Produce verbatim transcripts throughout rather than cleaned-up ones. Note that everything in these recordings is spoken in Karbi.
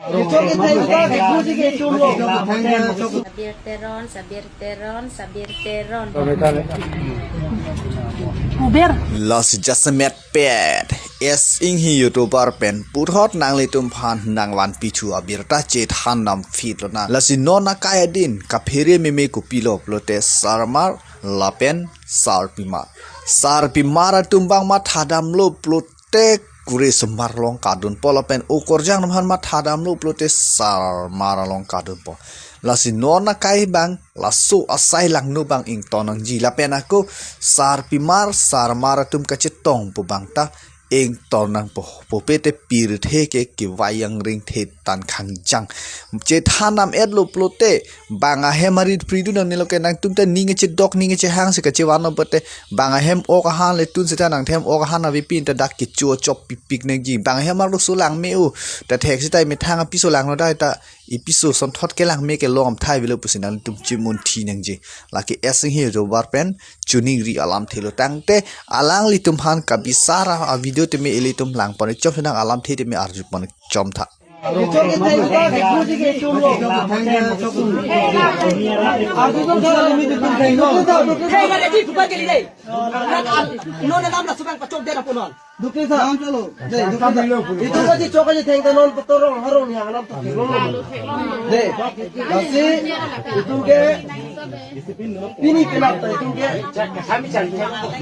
Sabir Teron, Sabir Teron, Sabir Teron. Lasi jasemet pet. S Inghi YouTuber pen puthot nanglitum aphan nangvanpi thu abirta chethan dam phit lonang. Lasi non akai adin kaphere meme kopilo pulote sarmar lapen sarpimar. Sarpimar atum abang mathadamlo pulote kuri semar along kadunpo lapen okorjang atum aphan mathadamlo pulote sarmar along kadunpo. Lasi non akai abang laso asai langno abang ington nangji lapen ako sarpimar sarmar atum kachetong pu abang ta ington nangpo. Pupe te pirthe ke kevai angring the tan khangjang. Chethan dam-etlo pulote bang ahem arit pridun nangnelo ke nangtum ta ning kachedok ning kachehang si kachevan-o pulote bang ahem ok ahan le tun seta nangthem ok ahan avepin ta dak kecho chop pipik nangji. Bang ahem arloso langme-o ta thek seta methang apiso langno dai ta ipiso sonthot kelangme kelong thai avelo pusi nangtum chimunthi nangji. Lake S Inghi YouTuber pen choningri alamthe lo tangte alanglitum aphan kabisar avideo tame ilitum langpon chom senang alamthe tame arjupon chomtha. Dukri tha. Dukri tha. Itum kachichok kachitheng ta non patorong harong ni alam pathek long. Dei, lasi itum ke pini penap ta itum ke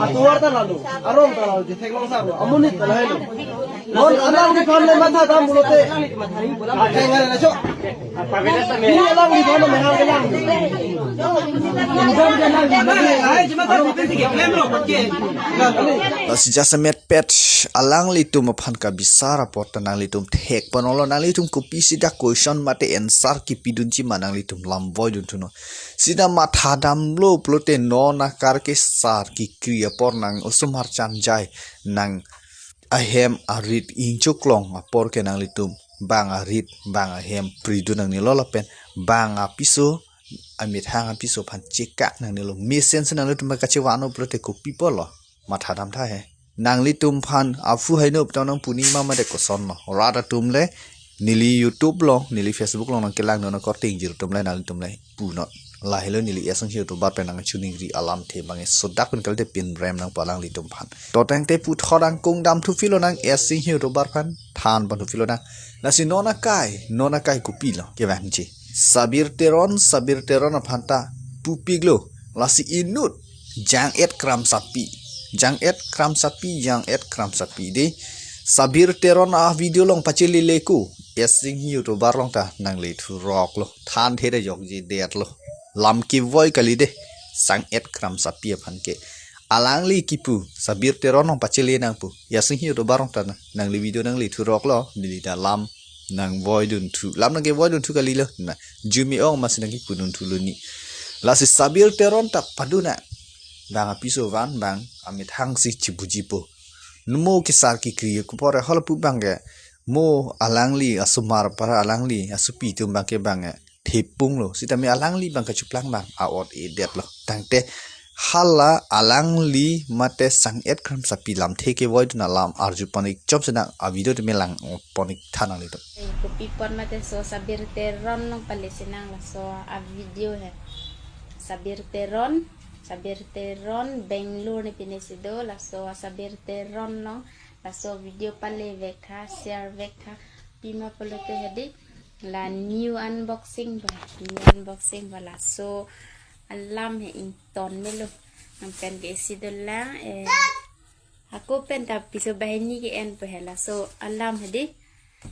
atovar ta lalo, arong ta lalo, chithek long sa lo, amonit ta lahelo. Non alangliphan le mathadam pulote. Atheng hare na chok. Pini alangliphan le mehang kelang. Lasi jasemet pet alanglitum aphan kabisar apot ta nanglitum thekponlo, nanglitum kopisi dak question mate answer kipidunji ma nanglitum lam voidun thunon. Seta mathadamlo pulote non akar ke sar kekri apor nang osomar chanjai nang ahem arit ingchoklong apor ke nanglitum bang arit bang ahem pridun nangnelo lapen bang apiso amethang apiso aphan cheka nangnelo. Mesen si nanglitum kachevan-o pulote kopi apotlo? Mathadam tha he. Nanglitum aphan aphu haino aptang nangpuni ma mate kosonlo? Rat atum le neli YouTube along, neli Facebook along nangkelangdun akorte ingjir atum le nanglitum le punon. Lahelo neli S Inghi YouTuber pen nangchoningri alamthe abang sodak pen kalite pinrem nangpo alanglitum aphan. To tangte puthot angkung damthu phit lonang S Inghi YouTuber aphan thanpon thu phit lonang. Lasi non akai, non akai kopilo kevangji? Sabir Teron, Sabir Teron aphan ta pupiklo. Lasi inut jang-et kramsapi. Jang-et kramsapi, jang-et kramsapi dei. Sabir Teron avideo along pachelele ko S Inghi YouTuber along ta nangle thuroklo. Thanthe de jokje detlo. Lam kevoi kali dei. Jang-et kramsapi aphan ke. Alangli kipu Sabir Teron along pachele nangpo. S Inghi YouTuber along ta na, nangli video nangle thuroklo, neli ta lam nangvoidun thu. Lam nangkevoidun thu kalilo. Na, arjume-ong masi nangkipudun thulo ni. Lasi Sabir Teron ta padun nang. Bang apiso van bang amethang si chibujipo. Mo ke sar kekri apor halapu abang ke mo alangli asomar para alangli asopi atum abang ke bang thepunglo. Sitame alangli abang kachuplang abang a-ot-e detlo. Tangte hala alangli mate jang-et kramsapi lamthe kevoidun alam arjupon ik chomsi nang avideo tame langpon ik tha nanglitum. Eh, kopi apot mate laso Sabir Teron along pale si nang laso avideo he. Sabir Teron, Sabir Teron, Bangalore ni pine si do, laso Sabir Teron along laso video palevek tha, sharevek tha, pima pulote hedi, la new unboxing ba, new unboxing ba laso alam he ington melo. Nang pen ke isi dolang, eh, ako pen ta piso banghini ke-enpo he laso alam hedi.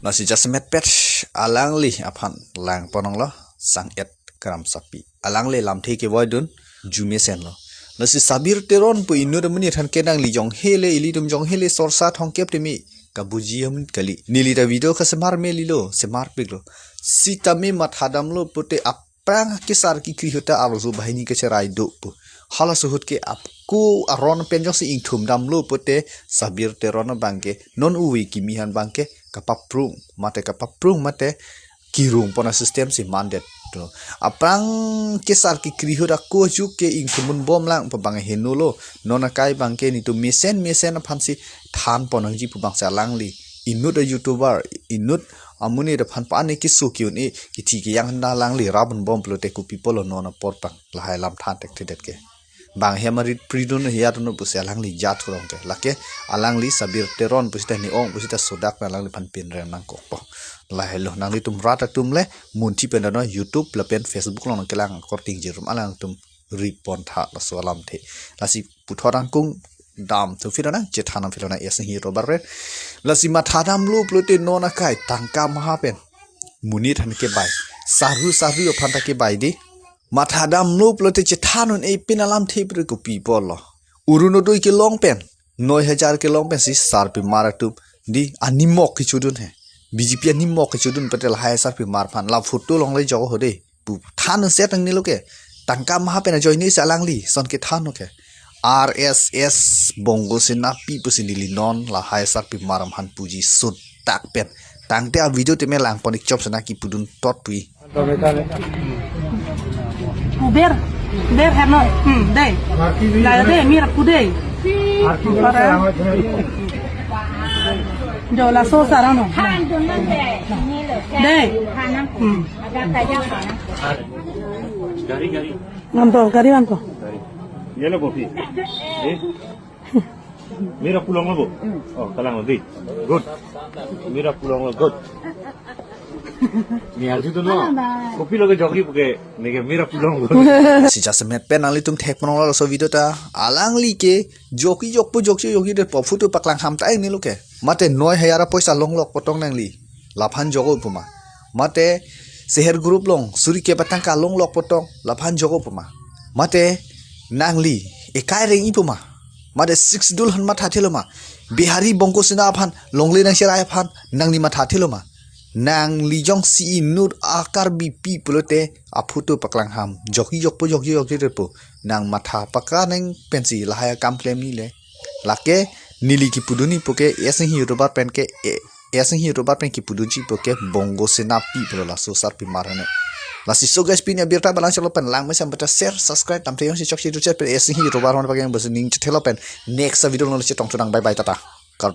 Lasi jasemet pet alangli aphan langponlonglo jang-et kramsapi. Alangli lamthe kevoidun arjumesenlo. Lasi Sabir Teron pu inut amonit aphan ke nangli jonghele ilitum jonghele sorsa thongkep tame kabuji amonit kali. Neli ta video kasemar melilo, semarpiklo. Sitame mathadamlo pulote aphrang ke sar kekri ahut ta arloso banghini kacherai dopo. Halaso ahut ke ako aron pen jongsi ingthumdamlo pulote Sabir Teron abang ke non ove kimi aphan abang ke kapaprung mate kapaprung mate kirungpon asystem si mandetlo. Aphrang ke sar kekri ahut ako ajuk ke ingthumbomlang pu abang henolo. Non akai abang ke nelitum mesen mesen aphan si thanpon nangji pu abang si alangli inut a-YouTuber, inut amonit aphan pa-an-e keso ke-un-e kithi kejang handa alangli rap-un bom pulote kopi apotlo non apor pang lahai alam than thekthedet ke. Bang hem arit pridun hiya tunno pusi alangli jat thurong ke. Lake alangli Sabir Teron pusita ni-ong pusita sodak na alangliphan pinreng nangkokpo. Lahailo nanglitum rat atum le munthi pen dano YouTube lapen Facebook along nangkelang korting jirum alangtum ripon tha laso alamthe. Lasi puthot angkung dam thu philo nang chethan nam philo nang esi hi robar re. Lasi matha damlo pulote non akai tangka maha pen monit aphan kebai, sarhu sarhu aphan ta kebai di. Matha damlo pulote chethan un-e pin alamthe pure kopi apotlo. Orunodoi kelong pen, noi hajar kelong pensi sarpimar atum di animok kechodun he. B J P animok kechodun pute lahai sarpimar aphan la photo longle jok ho de pu than set nangnelo ke. Tangka maha pen ajoine si alangli son kethan ke. R S S Bongo Sena pi pusi neli non lahai sarpimar aphan puji sodak pen. Tangte a video tame langpon ik chop sena kipudun tot pi. Uber, Uber heno, hmm, dei. Dei, dei, mira pu dei. Para. Jo laso sarano. Dei. Hmm. Gari, gari. Nganto, gari nganto. Gari. Yelo kopi. Eh? Mira pulang lo, Bu. Oh, kalang lo, dei. Good. Mira pulang lo, good. Ni arju tu no. Kopi lo ke joki puke, neke mira pulang lo. Si jasemet pen nanglitum thek ponong lo so video ta. Alangli ke joki jokpo joki joki det po photo paklang ham ta-eng nelo ke. Mate noi hajar apoisa longlok potong nangli. Laphan jok-o puma. Mate seher group along suri kep atangka longlok potong laphan jok-o puma. Mate nangli ekai reng-i puma. Mate Sixth Schedule aphan matha thelo ma. Bihari Bongo Sena aphan longle nangcherai aphan nangli matha thelo ma. Nangli jongsi inut a Karbi pi pulote aphoto paklang ham. Joki jokpo joki joki det po. Nang matha paka neng pensi lahai akam klem ni le. Lake neli kipudun ni puke esi hi robar pen ke e, esi hi robar pen kipudunji puke Bongo Sena pi pulo laso sarpimar hene. Lasi so guys pini abirta balang chalo pen lang mesen beta share, subscribe, tamte jongsi chokche tu chet pen esi hi robar hon pakai yang besi ning chethelo pen next video lo chetong tunang, bye bye, tata.